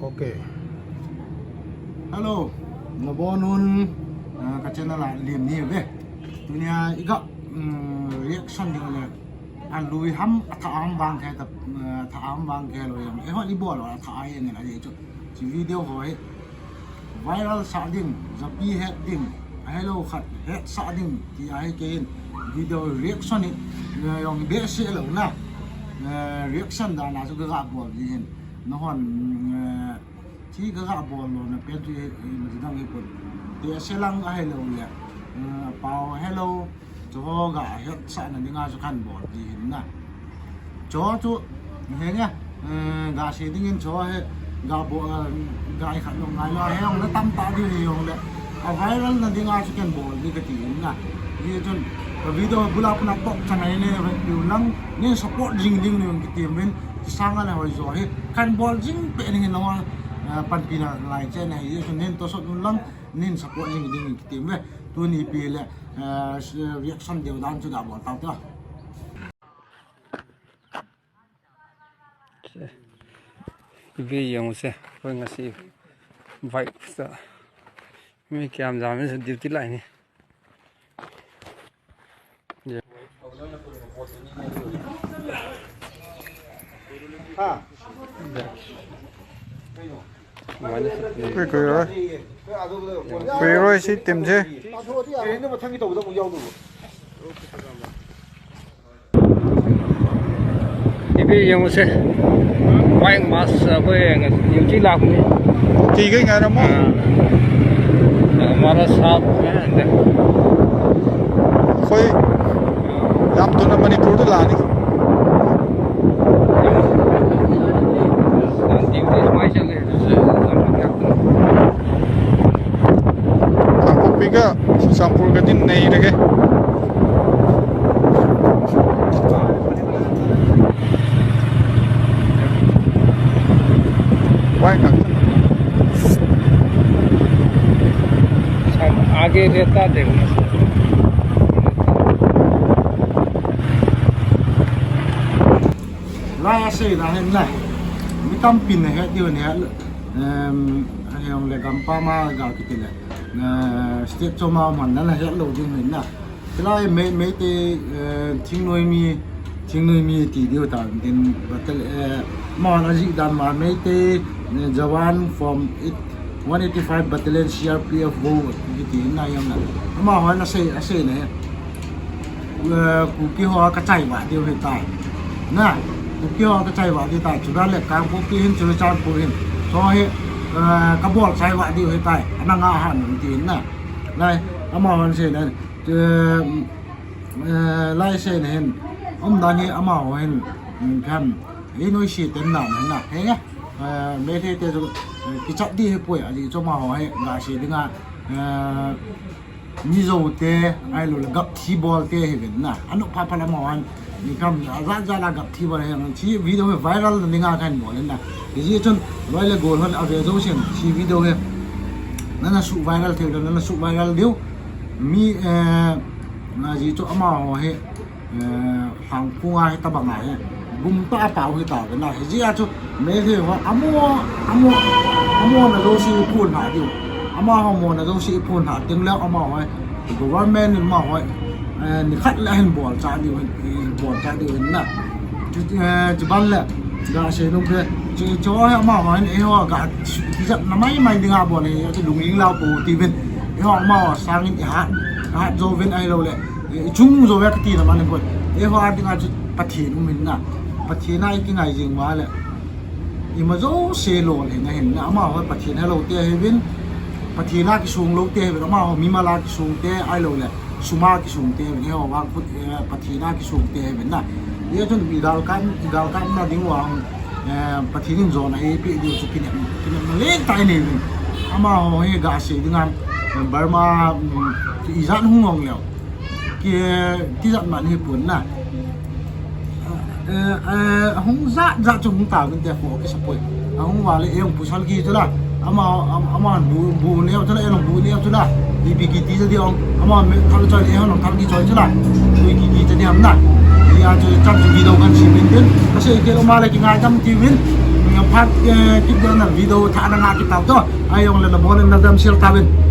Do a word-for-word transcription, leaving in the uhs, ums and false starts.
Okay. Hello. Nabonun, ah, ka channel a lim ni ve. Tunia iga, mm, reaction ding le. Alui ham, atha ham vang khe ta, ah, atha ham vang khe lo yang. Eiho ni bol lo atha ai ngen a di chu. Chi video ho hi. Viral sah ding, japi het ding, ahilou khat hetsah ding, ti ahi kei hin video reaction hi, eh, jong behseh lou na, eh, reaction dan a chu ka ga bol ji hin, nahon, eh, chi ka ga bol lou na pen chu hi, hi, hi dang hi pon, behseh lang ahilou le, eh, pao hello, Chu ho ga hetsahna dinga chu kan bol ji hin na. Chu chu, henge, eh, ga sei dingin chu hi, ga bol, eh, ga i khat long ngai lo, he ong le tam ta di he ong le. A viral na dinga chu kan bol di ka ti hin na. Di chun, ka video bula puna pok chang ai ne, ve piu lang, ne support jing ding ne ong ki ti min, sanga le hoi jo hi, kan bol jing pe ni hin long, eh, panpi na lai che na hi, chun nin to sot un lang, nin support jing ding ki ti ve. Tuni pi le, eh, reaction deu dan chu ga bol tau ta. Ve jeng u se, koi ngasi vai sa. Mi kiam jam se duty lai ni. Ha. Koi, koi roi. Koi roi si tim je. Ipi jeng u se. White mask, ah, koi jeng u ti la kuni. Ti koi ngai na mo. Ah. Hamara saath mein hai. Koi. Yam to na Manipur to la ni. Kangpokpi ka Churachandpur ka din nei lage. Why not? सब आगे रहता देखना। Lai a sei na hin na. Mi tampin na het diu ni het. Em, a hiong le gampam a ga kiti le. Na state chom a man na het lou ding hin na. Chulai Mei, Meitei, eh, thingnoi mi, thingnoi mi ti diu ta din batal, eh, amahon ajih dan ma Meitei, eh, Jawan from it, one eighty-five Battalion C R P F vo kiti na jong na. Amahon asei, asei na. Eh, Kuki ho kachai vah diu hitai. Na, Kuki ho kachai vah diu tai. Chudan le Kangpokpi hin, Churachandpur hin. Chu hi, eh, kabol chai vah diu hitai. Ana nga han ti na. Lai, amahon sei na. Eh, eh, lai sei na hin, umdan hi amaho hin, mm, phem, hi noi si ten na, na, na, he, eh, Meitei te chu, eh, kichat di hi poi, ajeh chu amaho hi, ga sei dinga, eh, Mizo te, ahilou le gap thi bol te hi ven na, anu pha pha la amaho hin, Ni kam, ajat jat a gap thi bol hi, chi video hi viral na dinga kan bol na. Hijeh chun, loi le gol hon ave jousen, chi video hi. Nana su viral thei, nana su viral diu. Mi, eh, na ji chu amaho hi, eh, Hlangphunga hi tabang a hi. Gum ta a pau hi ta na. Hijeh a chu, Meitei ho, amo, amo, amo na jouse i phun ha diu. Amaho mo na jouse i phun ha ding le amaho hi. Government in amaho, eh, nikhat le ahin bolcha diu hin, eh, bolcha diu hin na. Chu, eh, chuban le, ga sei nom ke, chu, chu hi amaho hin, eiho ga tijat na mai mai dinga bol hi, chu lungling lau pou tivin. Eiho amaho sangin ihat, ihat jouvin ahilou le, eh, ichung jouve kati na man ko. Eiho a dinga chu Pathen um hin na. Pathen a ikingai jing uva le. Ima jouse lol hina hin, amaho Pathen helou te ahiuvin, Pathen a kisong lou te ahiuvin, amaho mimal a kisong te, ahilou le, sum a kisong te ahiuvin, eiho vang khut, eh, Pathen a kisong te ahiuvin na. Hijeh chun i galkap, i galkapna ding uva, eh, Pathen in jona eipeh diu chu kinem, kinemna lentah inei uvin. Amaho hi ga sei dinga, eh, Burma, um, ijat hung ong leu. Ki, tijat man hi pon na. Eh, eh, ahung jat jat chu hung tauvin te kho kisa poi. Ahung uva le eiho pu Salgi chu la. Ama, am-, ama bu, bu neo chu la, eiho bu neo chu la. Ipi kiti chu di ong. Ama me thal choi, eiho nong thal ki choi chu la. Ipi kiti chu di ham na. Hijeh a chu chan chu video kan sem in tin. Kasei kei lou ma le kingai tam tivin. Phat, eh, kit jona video thah na nga kit tau to. Ajongle nabon in nadamsel tauvin.